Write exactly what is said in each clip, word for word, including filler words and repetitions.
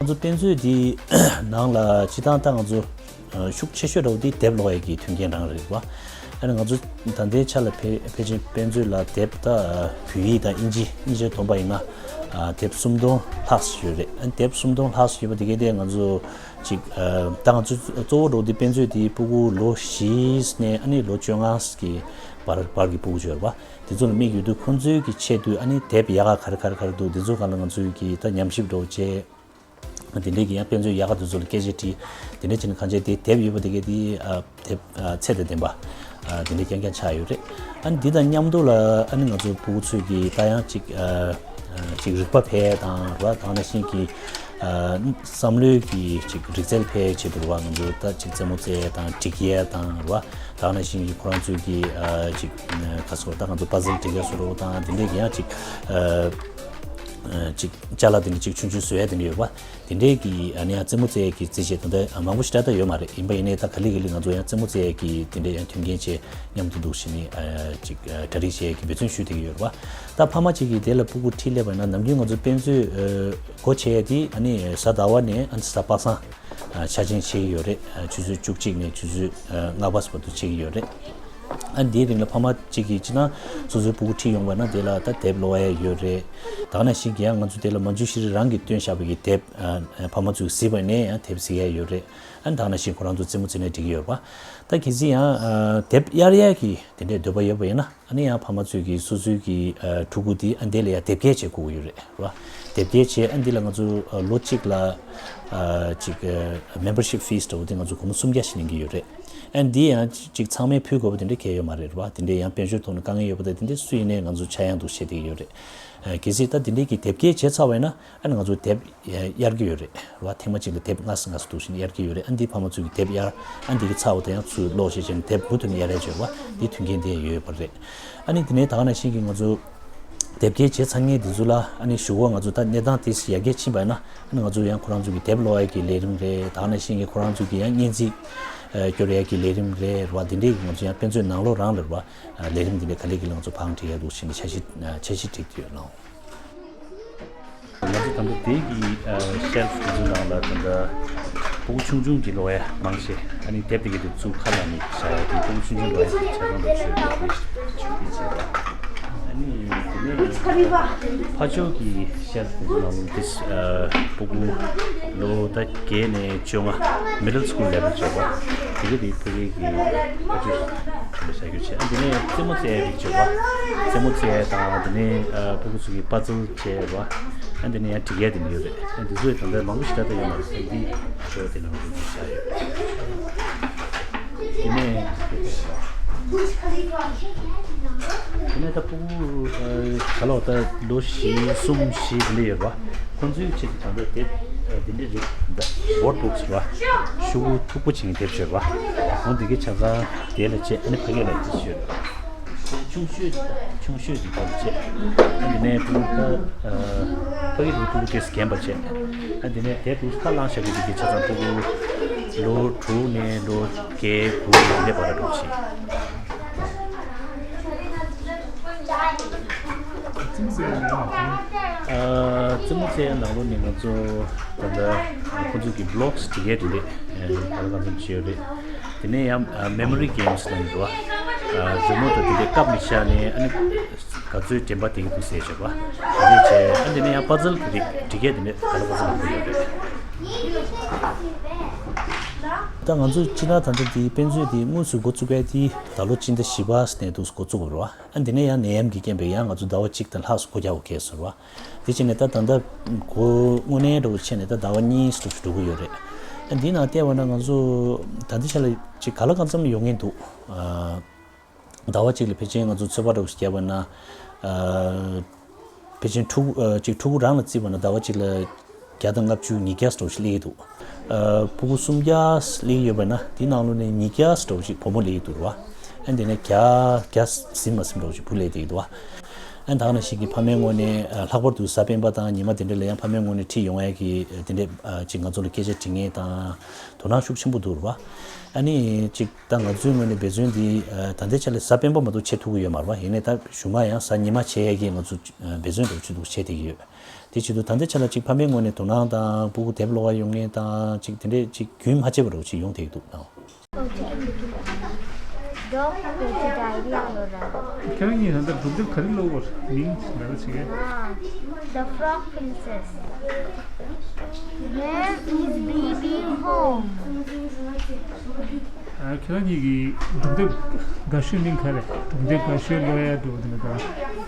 ང་ཚོ་དཔེ་མཛོད་འདི་ནང་ལ་སྤྱིར་བཏང་ད་ང་ཚོ་ཤུགས་ཆེ་ཤོས་འདྲ་བོ་འདི་དེབ་ཀློག་ཡས་ཀྱི་མཐུན་རྐྱེན་རང་རེད་བ། ཨ་ནི་ང་ཚོ་ད་ལྟའི་ཆ་ལ་ཕལ་ཕལ་ཆེར་དཔེ་མཛོད་ལ་དེབ་ད་བོད་ཡིག་དང་དབྱིན་ཇི་གཉིས་ཆ་བསྡོམས་པ་ཡིན་ན་དེབ་སུམ་སྟོང་ལྷག་ཙམ་ཡོད་རེད། ཨ་ནི་དེབ་སུམ་སྟོང་ལྷག་ཙམ་ཡོད་པ་དེ་གའི་དེ་ང་ཚོ་ཅིག་ད་ང་ཚོ་གཙོ་བོ་འདྲ་བོ་འདི་དཔེ་མཛོད་འདི་ཕྲུ་གུ་ལོ་བཞི་ནས་ཨ་ནི་ལོ་བཅོ་ལྔ་གི་བར་བར་གྱི་ཕྲུ་གུ་ཡོད་རེད་བ། དེ་ཚོ་ལ་དམིགས་ཡོད་དུས་ཁོང་ཚོའི་གི་ཆེད་དུ་ཨ་ནི་དེབ་ཡག་ག་ག་རེ་ག་རེ་ག་རེ་འདུག་དེ་ཚོ་སྒང་ལ་ང་ཚོའི་གི་ད་ཉམས་ཞིབ་འདྲ་བོ་བྱས། དེ་འདྲའི་གི་ཡང་དཔེ་མཛོད་ཡག་ག་དེ་ཚོ་ལ་སྐད་ཆ་དྲིས། དེ་འདྲ་བྱས་ནས་གང་བྱས་དེ་དེབ་ཡོད་པ་དེ་གའི་དེ་ཨ་དེབ་ཨ་ཚད་དང་ལྡན་པ་ཨ་དེ་འདྲ་རྐྱང་རྐྱང་ཆགས་ཡོད་རེད། ཨ་ནི་འདི་དང་མཉམ་དུ་ལ་ཨ་ནི་ང་ཚོ་ཕྲུ་གུ་ཚོས་གི་ད་ཡང་ཅིག་ཨ་ཨ་ཅིག་རིག་པ་འཕེལ་དང་ར་དང་ནང་བཞིན་གི་ཨ་བསམ་བློའི་གི་ཅིག་རིག་རྩལ་འཕེལ་ཆེད་དུ་ར་ང་ཚོ་ད་ཅིག་རྩེད་མོ་རྩེ་དང་སྒྲིག་ཡས་དང་ར་དང་ནང་བཞིན་གི་ཁོ་རང་ཚོའི་གི་ཨ་ཅིག་ཁ་སོ་ད་ང་ཚོ་པ་ཛལ་སྒྲིག་ཡས་སོ་རོ་དང་དེ་འདྲའི་གི་ཡང་ཅིག་ཨ། ཅིག་ཅ་ལག་དེ་འདྲ་ཅིག་ཆུང་ཆུང་བཟོ་ཡ་དེ་འདྲ་ཡོད་པ། དེ་འདྲའི་གི་ཨ་ནི་ཡང་རྩེད་མོ་རྩེ་ཡ་གི་རྩེད་ཆས་དེ་འདྲ་མང་པོ་ཞེ་དྲག་ད་ཡོད་མ་རེད། ཡིན་པ་ཡིན་ནའི་ད་ག་ལེ་ག་ལེ་ང་ཚོ་ཡང་རྩེད་མོ་རྩེ་ཡ་གི་དེ་འདྲ་ཡང་མཐུན་རྐྱེན་བཅས་མཉམ་དུ་འདུག་ཞེས་ནི་ཨ་ཅིག་ཨ་གྲ་སྒྲིག་བྱེད་ཡ་གི་འབད་བརྩོན་ཞུ་བསྡད་ཀྱི་ཡོད་རེད་པ། ད་ཕ་མ་གཅིག་གིས་དེ་ལ་ཕྲུ་གུ་ཁྲིད་སླེབས་པ་ཡིན་ན་ནམ་རྒྱུན་ང་ཚོ་དཔེ་མཛོད་ཨ་སྒོ་ཕྱེ་ཡ་དེ་ཨ་ནི་གཟའ་ཟླ་བ་ནས་ཨ་ནི་གཟའ་པ་སངས་ཨ་འཆར་ཅན་ཕྱེ་གི་ཡོད་རེད། ཨ་ཆུ་ཚོད་བཅུ་གཅིག་ནས་ཆུ་ཚོད་ཨ་ལྔ་པ་བར་དུ་ཕྱེ་གི་ཡོད་རེད། ཨ་འདིའི་རིང་ལ་ཕ་མ་གཅིག་གིས་ཅི་ན་སོ་སོའི་ཕྲུ་གུ་ཁྲིད་ཡོང་བ་ན་དེ་ལ་ད་དེབ་ཀློག་ཡ་ཡོད་རེད། ད་ག་ནང་བཞིན་གྱི་ཡང་ང་ཚོ་དེ་ལ་མན་ཇུ་ཤི་རི་རང་གིས་བཏོན་བཞག་པའི་གི་དེབ་ཨ་ཕ་མ་ཚོས་གཟིགས་པ་ནས་ཡང་དེབ་གཟིགས་ཡ་ཡོད་རེད། ཨ་ད་ག་ནང་བཞིན་ཁོ་རང་ཚོ་རྩེད་མོ་རྩེ་ནས་འགྲིག་གི་ཡོད་པ། ད་གལ་སྲིད་ཡང་ཨ་དེབ་གཡར་ཡ་གི་དེ་འདྲའི་འདོད་པ་ཡོད་པ་ཡིན་ན་ཨ་ནི་ཡང་ཕ་མ་ཚོས་ཀྱི་སོ་སོའི་གི་ཨ་ཕྲུ་གུ་དེ་ཨ་འདི་ལ་ཡང་དེབ་སྐྱེལ་བྱེད་དགོས་ཀྱི་ཡོད་རེད་ར། དེབ་སྐྱེལ་བྱས་ཨ་འདི་ལ་ང་ཚོ་ཨ་ལོ་གཅིག་ལ་ཨ་ཅིག་ཨ་མེམ་བར་ཤིབ་ཕིས་འདྲ་བོ་དེ་ང་ཚོ་སྒོར་མོ་སུམ་བརྒྱ་ཞིག་ལེན་གྱི་ཡོད་རེད། ཨ་འདི་ཡང་ཅིག་ཚང་མས་ཕུལ་དགོས་པ་དེ་འདྲ་གང་ཡང་ཡོད་མ་རེད་ར། དེ་འདྲ་ཡང་དཔལ་འབྱོར་ཐོག་ནས་དཀའ་ངལ་ཡོད་པ་དང་དེ་འདྲ་སུ་ཡིན་ནའི་ང་ཚོ་ཆག་ཡང་འདུག་བཤད་བསྡད་ཀྱི་ཡོད་རེད། ཨ་གལ་སྲིད་ད་དེ་འདྲའི་གི་དེབ་སྐྱེལ་བྱས་ཚར་བ་ཡིན་ན་ཨ་ནི་ང་ཚོ་དེབ་གཡར་གྱི་ཡོད་རེད་ར། ཐེངས་མ་གཅིག་ལ་དེབ་ལྔ་ཙམ་ལྔ་ཙམ་འདུག་བཞིན་གཡར་གྱི་ཡོད་རེད། ཨ་འདི་ཕ་མ་ཚོས་ཀྱི་དེབ་གཡར་ཨ་འདི་གི་ཚར་བ་དང་ཡང་ཚུར་ཀློག་ཤེས་བྱས་ནས་དེབ་མུ་མཐུད་ནས་གཡར་ཡ་བྱས་ར། འདི་མཐུན་རྐྱེན་དེ་ཡོད་པ་རེད། ཨ་ནི་དེ་ནས་ད་ག་ནང་བཞིན་གྱི་ང་ཚོ་དེབ་སྐྱེལ་བྱས་ཚར་མཁན་དེ་ཚོ་ལ་ཨ་ནི་གཞུག་གུ་ང་ཚོ་ད་གནས་སྟངས་དེ་ཡར་རྒྱས་ཕྱིན་པ་ཡིན་ན་ཨ་ནི་ང་ཚོ་ཡང་ཁོ་རང་ཚོ་གི་དེབ་ཀློག་ཡ་གི་ལས་རིམ་རེད། ད་ག་ནང་བཞིན་གྱི་ཁོ་རང་ཚོ་གི་ཡང་སྙན་ཚིག་སྐྱོར་ཡ་གི་ལས་རིམ་རེད་ར། དེ་འདྲའི་གི་ང་ཚོ་ཡང་དཔེ་མཛོད་ནང་ལོགས་རང་ལ་ར་ལས་རིམ་དེ་འདྲ་ག་ལེ་ག་ལེ་ང་ཚོ་བང་སྒྲིག་ཡ་འདུག་བཞིན་གྱི་འཆར་གཞི་འཆར་གཞི་བསྒྲིགས་ཡོད་ལགས། ང་ཚོ་ད་ལྟ་དེ་གི་ཨ་ཤེལ་ཕུ་དེ་ཚོ་ནང་ལ་ད་ལྟ་ཕྲུ་གུ་ཆུང་ཆུང་གི་ཀློག་ཡ་མང་ཆེ། ཨ་ནི་དེབ་དེ་གི་དེ་ཚུར་ཁ་ལ་ནི་བཞག་ཡ་དེ་ཕྲུ་གུ་ཆུང་ཆུང་ཀློག་ཡ་དེ་ཆ་ཚང་དུ་བྱོས་པ་དེ་བྱེད་པ། ཨ་ནི་དེ་ནས་ཕ་ཕྱོགས་ཀྱི་ཤེལ་ཕུ་དེ་ཚོ་ནང་ལ་དེ་ཨ་ཕྲུ་གུ་ལོ་ད་བརྒྱད་ནས་བཅོ་ལྔ་མི་ཌལ་སི་ཀུལ་ལེ་ཝལ་བྱོས་པ་དེ་གི་དེ་ཕ་གི་གི་ཕ་ཕྱོགས། བྱ་རྒྱུ་བྱས། ཨ་འདི་ནས་རྩེད་མོ་རྩེ་ཡ་རིགས་བྱས་པ། རྩེད་མོ་རྩེ་ཡ་དང་འདི་ནས་ཨ་ཕྲུ་གུ་ཚོ་གི་པ་ཛལ་བྱས་པ། ཨ་འདི་ནས་ཡང་སྒྲིག་ཡ་དེ་འདྲ་ཡོད་རེད། ཨ་འདི་ཚོ་ཡི་དོན་དག་མང་པོ་ཞིག་ད་ལྟ་ཡོད་མ་རེད། ཨ་འདི་ཞོ་དེ་ནང་དུ་བཞག་ཡོད། དེ་ནས་དེ་ནས་ད་ཕྲུ་གུ་ཨ་ག་ལོག་ད་ལོ་བཞི་གསུམ་བཞི་དེ་འདྲ་ཡོད་པ། ཁོང་ཚོའི་ཆེད་དུ་ད་ལྟ་དེབ་ཨ་འདི་འདྲ་རེད། ད་བོར་ཌི་བུག་སི་རེད་པ། ཤོག་གུ་མཐུག་པོ་བྱས་ནས་དེབ་བྱས་པ། ཁོང་འདི་གའི་ཆ་ཚང་དེ་ལ་བྱས། ཨ་ནི་ཕ་གི་ལ་དེ་བྱས་པ། ཆུང་ཤོས་ཆུང་ཤོས་ཀྱི་བར་བྱས། ཨ་འདི་ནས་ཕྲུ་གུ་ད་ཕ་གི་དེ་ཕྲུ་གུ་དེ་རྒན་པ་བྱས། ཨ་འདི་ནས་དེ་ཕྲུ་གུ་ཁ་བླངས་བཞག་གི་དེ་གའི་ཆ་ཚང་ཕྲུ་གུ་ལོ་དྲུག་ནས་ལོ་བརྒྱད་དགུ་དེ་འདྲའི་བར་ལ་འགྲོ་བྱས། རྩེད་མོ་རྩེ་ཡའི་ནང་ལོགས་ནས་ང་ཚོ་ད་ལྟ་ཁོ་ཚོ་གི་བྷི་ལོག་སི་སྒྲིག་ཡས་དེ་འདྲས་ག་ལ་གང་འཚམ་བྱས་ཡོད་རེད། དེ་ནས་ཡང་མེ་མོ་རི་གེམ་སི་ལབ་ཡོད་རེད་པ། རི་མོ་ཊ་དེ་འདྲས་བཀབ་ནས་བཞག་ནས་ཨ་ནི་ག་ཚོད་དྲན་པ་དེ་གི་འདུག་ཟེར་བྱས་པ། དེ་འདྲས་བྱས། ཨ་དེ་ནས་ཡང་པ་ཛལ་གི་རིགས་སྒྲིག་ཡས་དེ་འདྲས་ག་ལ་གང་འཚམ་ཡོད་རེད། ད་ང་ཚོ་སྤྱིར་ན་ད་ལྟ་དེ་དཔེ་མཛོད་དེ་དངོས་སུ་འགོ་བཙུགས་པ་དེ་ད་ལོ་སྤྱི་ཟླ་བཞི་པ་ནས་འདུག་འགོ་བཙུགས་པ་རེད་པ། ཨ་འདི་ནས་ཡང་ནད་ཡམས་ཀྱི་རྐྱེན་པས་ཡང་ང་ཚོ་ཟླ་བ་གཅིག་དང་ལྷག་སུ་སྒོ་རྒྱག་དགོས་ཟེར་བ། དེ་བྱས་ནས་ད་ད་ལྟ་སྒོ་དངོས་གནས་འདྲ་བོ་བྱས་ནས་ད་ཟླ་བ་གཉིས་ཙམ་འགྲོ་གི་ཡོད་རེད། ཨ་འདིའི་ནང་བལྟས་པ་ན་ང་ཚོ་ད་ལྟའི་ཆ་ལ་ཅིག་ག་ལ་གང་འཚམ་ཡོང་གིན་འདུག་ཨ་ཟླ་བ་གཅིག་ལ་ཕལ་ཆེར་ང་ཚོ་ཚོད་དཔག་འདྲ་བོ་ཞིག་བརྒྱབ་པ་ན། ཨ་ཕལ་ཆེར་ཕྲུ་གུ་ཨ་ཅིག་ཕྲུ་གུ་རང་ལ་བརྩིས་པ་ན་ཟླ་བ་གཅིག་ལ་བརྒྱ་དང་ལྔ་བཅུ་ཉིས་བརྒྱ་འདྲ་བོ་ཞིག་སླེབས་ཀྱི་འདུག་ཨ་ཕྲུ་གུ་སུམ་བརྒྱ་སླེབས་ཀྱི་ཡོད་པ་ན་དེའི་ནང་ལོགས་ནས་ཉིས་བརྒྱ་འདྲ་བོ་ཞིག་བུ་མོ་སླེབས་ཀྱི་འདུག་རེད་པ། ཨ་དེ་ནས་བརྒྱ་བརྒྱ་ཟིན་མ་ཟིན་འདྲ་བོ་ཞིག་བུ་སླེབས་བསྡད་ཀྱི་འདུག་པ། ཨ་ད་ག་ནང་བཞིན་གྱི་ཕ་མའི་ངོས་ནས་ཨ་ལྷག་པར་དུ་གཟའ་སྤེན་པ་དང་ཉི་མ་དེ་འདྲ་ལ་ཡང་ཕ་མའི་ངོས་ནས་ཁྲིད་ཡོང་ཡ་གི་ཨ་དེ་འདྲ་ཨ་ཅིག་ང་ཚོ་ལ་སྐད་ཆ་དྲི་མཁན་དང་དོ་སྣང་ཤུགས་ཆེན་པོ་འདུག་རེད་བ། ཨ་ནི་ཅིག་ད་ང་ཚོའི་ངོས་ནས་འབད་བརྩོན་འདི་ཨ་ད་ལྟའི་ཆ་ལ་གཟའ་སྤེན་པ་མ་གཏོགས་བྱེད་ཐུབ་ཀྱི་ཡོད་མ་རེད་བ། ཡིན་ནའི་ད་གཞུག་མ་ཡང་གཟའ་ཉི་མ་བྱེད་ཡ་གི་ང་ཚོ་ཨ་འབད་བརྩོན་འདྲ་བོ་ཅིག་འདུག་བྱེད་བསྡད་ཀྱི་ཡོད། དེ་བྱེད་དུས་ད་ལྟའི་ཆ་ལ་ཅིག་ཕ་མའི་ངོས་ནས་དོ་སྣང་དང་སྤུ་གུ་དེབ་ཀློག་ག་ཡོང་མཁན་དང་ཅིག་དེ་འདྲས་ཅིག་རྒྱུན་མ་ཆད་པ་འདྲ་བོ་ཅིག་ཡོང་བསྡད་ཀྱི་འདུག་ཨང་། ཁྱེད་རང་གཉིས་ད་ལྟ་སྒྲུང་དེབ་ག་རེ་ཀློག་གོ། མིང་ལབ་ན་ཅི་གེ། The Frog Princess. Where is Baby Home? ཨ་ཁྱེད་རང་གཉིས་ཀྱི་སྒྲུང་དེབ་དགའ་ཤོས་མིང་ག་རེ། སྒྲུང་དེབ་དགའ་ཤོས་ཀློག་ཡ་འདུག་དེ་ནས་ད་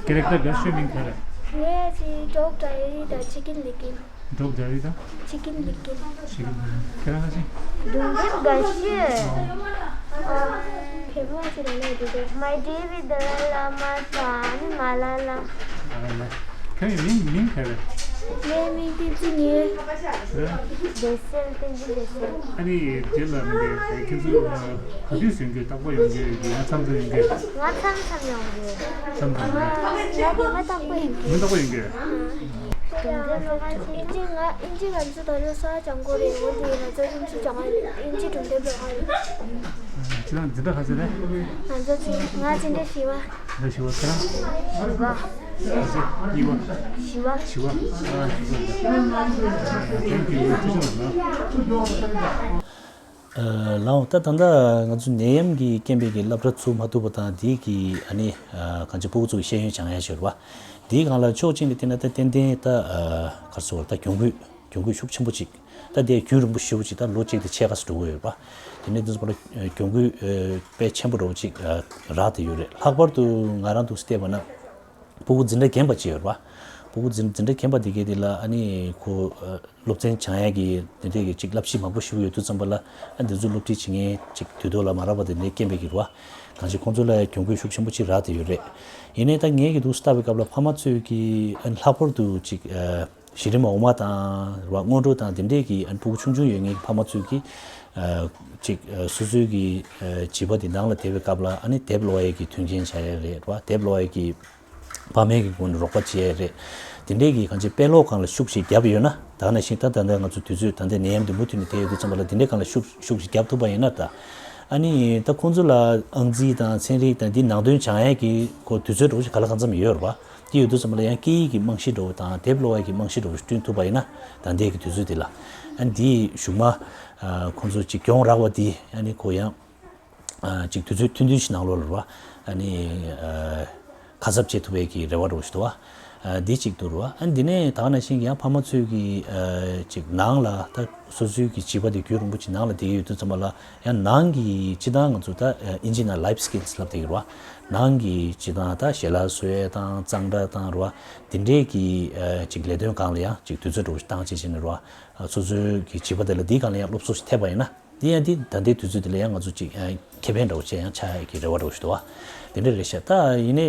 ཀེ་རེག་ཊར་དགའ་ཤོས་མིང་ག་རེ། ངའི་ཅིག་Dog Diary དང་Chicken Little། འབྲོག་རྒྱ་རི་དང་། Chicken Little། Chicken Little། ཁྱེད་རང་ག་ཅི། སྒྲུང་དེབ་དགའ་ཤོས། ཨ། བོད་པ་ཅིག་ལ་ལས་འདི་དེ། My Day with Dalai Lama དང་ནི་མ་ལ་ལ། ཨ་ལ། ཁྱེད་མིང་མིང་ག་རེ། ངའི་མིང་བསྟན་འཛིན་ཡིན། ཨ། བདེ་གསལ། བསྟན་འཛིན་བདེ་གསལ། ཨ་ནི་དེ་ལ་མི་འདི་ཁྱེད་ཚོ་ག་དུས་ཡོང་རྒྱུ། རྟག་པར་ཡོང་རྒྱུ། ཡང་མཚམས་མཚམས་ཡོང་རྒྱུ། ང་མཚམས་མཚམས་ཡོང་རྒྱུ། མཚམས་མཚམས་ཡོང་། ང་ཉི་མ་རྟག་པར་ཡོང་རྒྱུ། ཉི་མ་རྟག་པར་ཡོང་རྒྱུ། དེ་འདྲ་ལོ་ང་ཚོ་ཨིན་ཇི་ང་ཨིན་ཇི་ང་ཚོ་ད་ལོ་གསར་སྦྱང་གི་རེད། འོན་ཏེ་ང་ཚོ་ཨིན་ཇི་སྦྱང་ཨིན་ཇི་སྒྲུང་དེབ་ཀློག་ག་རེད། ཁྱེད་རང་འཛིན་གྲྭ་ག་ཚོད་རེད། ང་ཚོ་འཛིན་ང་འཛིན་གྲྭ་བཞི་པ། འཛིན་གྲྭ་བཞི་པ། ཁྱེད་རང་། བཞི་པ། གཉིས་པ། བཞི་པ། བཞི་པ། ཨ་བཞི་པ། Thank you. ཐུགས་རྗེ་གནང་། ལགས་འོང་། ད་ད་ལྟ་ང་ཚོ་ནད་ཡམས་ཀྱི་རྐྱེན་པས་ཀྱི་སློབ་གྲྭ་ཚུགས་མ་ཐུབ་པ་དང་། དེའི་གི་ཨ་ནི་གང་ཅི་སྤུ་གུ་ཚོ་གི་ཤེས་ཡོན་སྦྱང་ཡ་ཞིག་རེད་བ། དེའི་སྒང་ལ་ཕྱོགས་གཅིག་ནས་བལྟས་ན་ད་ཏན་ཏན་ད་ག་རེ་ཟེར་བ། ད་གྱོང་གུད་གྱོང་གུད་ཤུགས་ཆེན་པོ་ཅིག་ད་དེ་རྒྱུན་རིང་པོ་ཞེ་པོ་ཅིག་ད་ལོ་གཅིག་དང་ཕྱེད་ཀ་ཙམ་འགྲོ་གི་ཡོད་རེད་བ། དེ་ནས་འདི་ཚོ་བར་གྱོང་གུད་དཔེ་ཆེན་པོ་འདྲ་བོ་ཅིག་རག་བསྡད་ཡོད་རེད། ལྷག་པར་དུ་ང་རང་འདུག་སེ་བལྟས་པ་ན། སྤུ་གུ་འཛིན་གྲྭ་རྒན་པ་ཅིག་ཡོད་རེད་བ། སྤུ་གུ་འཛིན་འཛིན་གྲྭ་རྒན་པ་དེ་གས་དེ་ལ་ཨ་ནི་ཁོ་ཨ་སློབ་ཚན་སྦྱང་ཡས་ཀྱི་དེ་འདྲས་ཀྱི་ཅིག་བསླབ་གཞི་མང་པོ་ཞིག་ཡོད་དུས་ཙམ་པ་ལ། ཨ་འདི་ཚོ་སློབ་ཁྲིད་བྱེད་མཁན་ཅིག་དུས་ཐོག་ལ་མ་རག་པ་དེ་འདྲས་རྐྱེན་པས་ཀྱི་རེད་བ། གང་ཅི་ཁོང་ཚོ་ལ་གྱོང་གུད་ཤུགས་ཆེན་པོ་ཅིག་རག་བསྡད་ཡོད་རེད། ཡིན་ནའི་ད་ངས་ཀྱི་འདུག་སེ་ལྟ་བའི་སྐབས་ལ་ཕ་མ་ཚོས་ཀྱི་ཨ་ལྷག་པར་དུ་ཅིག་ཨ་གཞི་རིམ་འོག་མ་དང་རེད་བ། སྔོན་འགྲོ་དང་དེ་འདྲས་ཀྱི་ཨ་སྤུ་གུ་ཆུང་ཆུང་ཡོད་མཁན་གྱི་ཕ་མ་ཚོས་ཀྱི་ཨ་ཅིག་ཨ་སོ་སོའི་ཀྱི་ཨ་བྱིས་པ་དེ་ནང་ལ་བསྡད་པའི་སྐབས་ལ་ཨ་ནི་དེབ་ཀློག་ཡས་ཀྱི་མཐུན་རྐྱེན་བྱ་ཡས་རེད་བ། དེབ་ཀློག་ཡས་ཀྱི་ཕ་མའི་གི་སྒོ་ནས་རོགས་པ་བྱེད་ཡས་རེད། དེ་འདྲའི་གི་གང་ཅི་དཔེ་ཀློག་སྒང་ལ་ཤུགས་ཤིག་བརྒྱབ་ཡོད་ན། ད་ག་ནང་བཞིན་ད་ད་ལྟ་ང་ཚོ་དུས་ཚོད་ད་ལྟ་ནད་ཡམས་འདི་མུ་མཐུད་ནས་བསྡད་ཡོད་དུས་ཙམ་པ་ལ་དེ་འདྲའི་སྒང་ལ་ཤུགས་ཤུགས་ཤིག་བརྒྱབ་ཐུབ་པ་ཡིན་ན་ད། ཨ་ནི་ད་ཁོང་ཚོ་ལ་ཨང་རྩིས་དང་ཚན་རིག་དང་འདི་ནང་དོན་སྦྱང་ཡས་ཀྱི་ཁོ་དུས་ཚོད་འདྲ་བོ་ཞིག་ག་ལ་གང་འཚམ་ཡོད་རེད་བ། དེ་ཡོད་དུས་ཙམ་པ་ལ་ཡང་སྐད་ཡིག་གི་རྨང་གཞི་འདྲ་བོ་དང་དེབ་ཀློག་ཡས་ཀྱི་རྨང་གཞི་འདྲ་བོ་ཞིག་བསྐྲུན་ཐུབ་པ་ཡིན་ན། ད་ལྟའི་གི་དུས་ཚོད་འདི་ལ། ཨ་ནི་འདི་གཞུག་མ་ཨ་ཁོང་ཚོ་ཅིག་གྱོང་རག་པ་འདི་ཨ་ནི་ཁོ་ཡང་། ཨ་ཅིག་དུས་ཚོད་ཐུང་ཐུང་ཞིག་ནང་ལོགས་ལ་རེད་བ། ཨ་ནི་ཨ་ཁ་གསབ་བྱེད་ཐུབ་པའི་གི་རེ་བ་འདྲ་བོ་ཞིག་འདུག་བ། ཨ་འདི་གཅིག་འདུག་རེད་བ། ཨ་འདི་ནས་ད་ག་ནང་བཞིན་ཡང་ཕ་མ་ཚོས་ཀྱི་ཨ་ཅིག་ནང་ལ་ད་སོ་སོའི་གི་བྱིས་པ་དེ་རྒྱུན་རིང་པོ་ཅིག་ནང་ལ་བསྡད་ཀྱི་ཡོད་དུས་ཙམ་པ་ལ་ཡང་ནང་གི་སྤྱིར་བཏང་ང་ཚོ་ད་ཨ་ཨིན་ཇི་ནང་life skills ལབ་བསྡད་ཀྱི་རེད་བ། ནང་གི་སྤྱིར་བཏང་ད་ཞལ་ལག་བཟོ་ཡས་དང་གཙང་སྦྲ་དང་རེད་བ། འདི་འདྲས་ཀྱི་ཨ་ཅིག་ལས་དོན་སྒང་ལ་ཡང་ཅིག་དུས་ཚོད་འདྲ་བོ་ཞིག་བཏང་བྱས་བྱས་ནས་རེད་བ། སོ་སོའི་གི་བྱིས་པ་དེ་ལ་འདིའི་སྒང་ལ་ཡང་སློབ་གསོ་ཞིག་ཐེབས་པ་ཡིན་ན། དེ་ཡང་དེ་ད་ལྟའི་དུས་ཚོད་འདི་ལ་ཡང་ང་ཚོ་ཅིག་ཨ་ཁེ་ཕན་འདྲ་བོ་ཅིག་ཡང་ཆགས་ཡག་གི་རེ་བ་འདྲ་བོ་ཞིག་འདུག་བ། དེ་འདྲ་རེད་ཤག་ད་ཡིན་ནའི་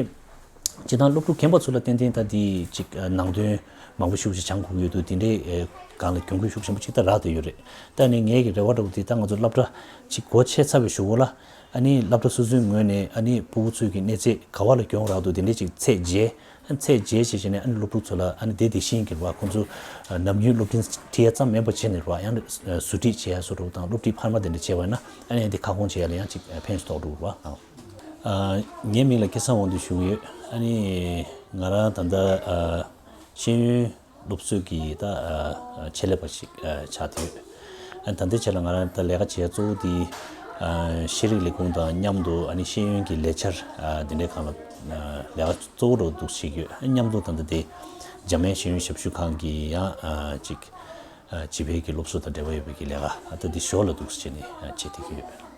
སྤྱིར་བཏང་སློབ་ཕྲུག་རྒན་པ་ཚོ་ལ་ཏན་ཏན་ད་འདི་ཅིག་ཨ་ནང་དོན་མང་པོ་ཤུགས་ཅིག་སྦྱང་དགོས་ཀྱི་ཡོད་འདུག་དེ་འདྲའི་ཨ་སྒང་ལ་གྱོང་གུད་ཤུགས་ཆེན་པོ་ཅིག་ད་རག་བསྡད་ཡོད་རེད། ད་ནི་ངའི་གི་རེ་བ་འདྲ་བོ་དེ་ད་ང་ཚོ་སློབ་གྲྭ་ཅིག་སྒོ་ཕྱེ་ཚར་བའི་གཞུག་གུ་ལ་ཨ་ནི་སློབ་གྲྭ་སོ་སོའི་ངོས་ནས་ཨ་ནི་སྤུ་གུ་ཚོའི་གི་གནས་ཚད་ག་བ་ལ་གྱོང་རག་འདུག་དེ་འདྲའི་ཅིག་ཚད་འཇལ། ཚད་འཇལ་བྱས་བྱས་ནས་ཨ་ནི་སློབ་ཕྲུག་ཚོ་ལ་ཨ་ནི་དེ་དེ་བཞིན་གྱི་རེད་བ། ཁོང་ཚོ་ཨ་ནམ་རྒྱུན་སློབ་འབྲིང་ཁྲིད་ཡ་ཙམ་མིན་པ་བྱས་ནས་རེད་བ། ཡང་ཨ་ཟུར་ཁྲིད་བྱེད་ཡ་བཟོ་འདྲ་བོ་དང་སློབ་ཁྲིད་འཕར་མ་དེ་འདྲ་བྱས་པ་ཡིན་ན་ཨ་ནི་དེ་ཁ་སྐོང་བྱེད་ཡ་ལ་ཡང་ཅིག་ཕན་ཐོགས་འགྲོ་རེད་བ། ཨ་ངའི་མིང་ལ་སྐལ་བཟང་དབང་འདུས་ཞུ་གི་ཡོད། ཨ་ནི་ང་རང་ད་ལྟ་ཨ་ཤེས་ཡོན་སློབ་གསོའི་གི་ད་ཨ་ཆེད་ལས་པ་ཞིག་ཨ་ཆགས་བསྡད་ཡོད། ཨ་ད་ལྟའི་ཆ་ལ་ང་རང་ད་ལས་ཀ་བྱེད་ཡ་གཙོ་བོ་དེ་ཨ་ཤེས་རིག་ལས་ཁུངས་དང་མཉམ་དུ་ཨ་ནི་ཤེས་ཡོན་གྱི་ལས་འཆར་ཨ་དེ་འདྲའི་སྒང་ལ་ཨ་ལས་ཀ་གཙོ་བོ་འདྲ་བོ་འདུག་བྱེད་ཀྱི་ཡོད། ཨ་མཉམ་དུ་ད་ལྟ་དེ་འཇམ་དབྱངས་ཤེས་ཡོན་ཞབས་ཞུ་ཁང་གི་ཡང་ཨ་ཅིག་ཨ་བྱིས་པའི་གི་སློབ་གསོ་དང་འབྲེལ་བ་ཡོད་པའི་གི་ལས་ཀ་ཨ་ད་དེ་ཞོར་ལ་འདུག་བྱས་ནས་ཨ་བྱེད་བསྡད་ཀྱི་ཡོད།